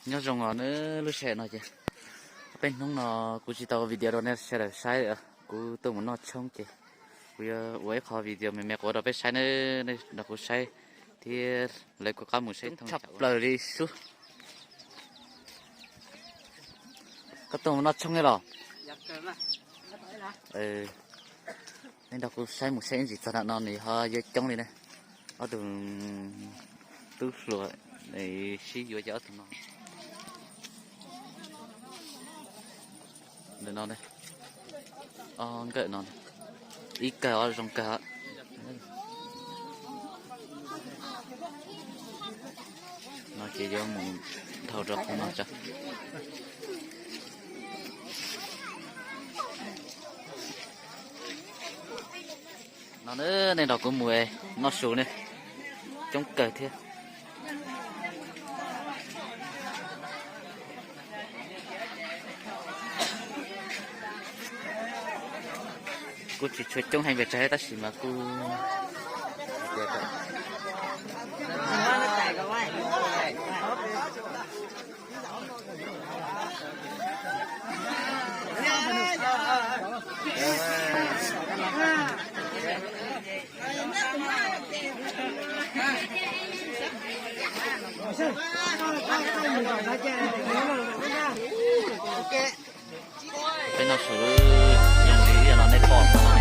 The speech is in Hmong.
Nyob zoo os, lub sij hawm no ces peb hnub no kuv tsis tau video rau nej sawv daws saib, kuv tuaj mus noj tshoob ces kuv yuav ua ib qho video me me quav rau peb saib nawb, nej nrog kuv saib thiab lawv kuj qab mus saib tshaj plaws li sub. Koj tuaj mus noj tshoob los? Nej nrog kuv saib mus saib ib ntsis txog ntawm no nws ho yuav coob li ne. Ob tug tub hluas sib yuav ces ob tug no. Ntawm no, ob nkawm no, ib kawg os, zoo kawg. No ces yuav mus dhau rau qhov no tso. No nej nrog kuv mus noj su ne, coob kawg thiab. Kuj tsis tshua coob heev pes tsawg tab sis mas kuj Peb noj su, zoo li no nej pom no.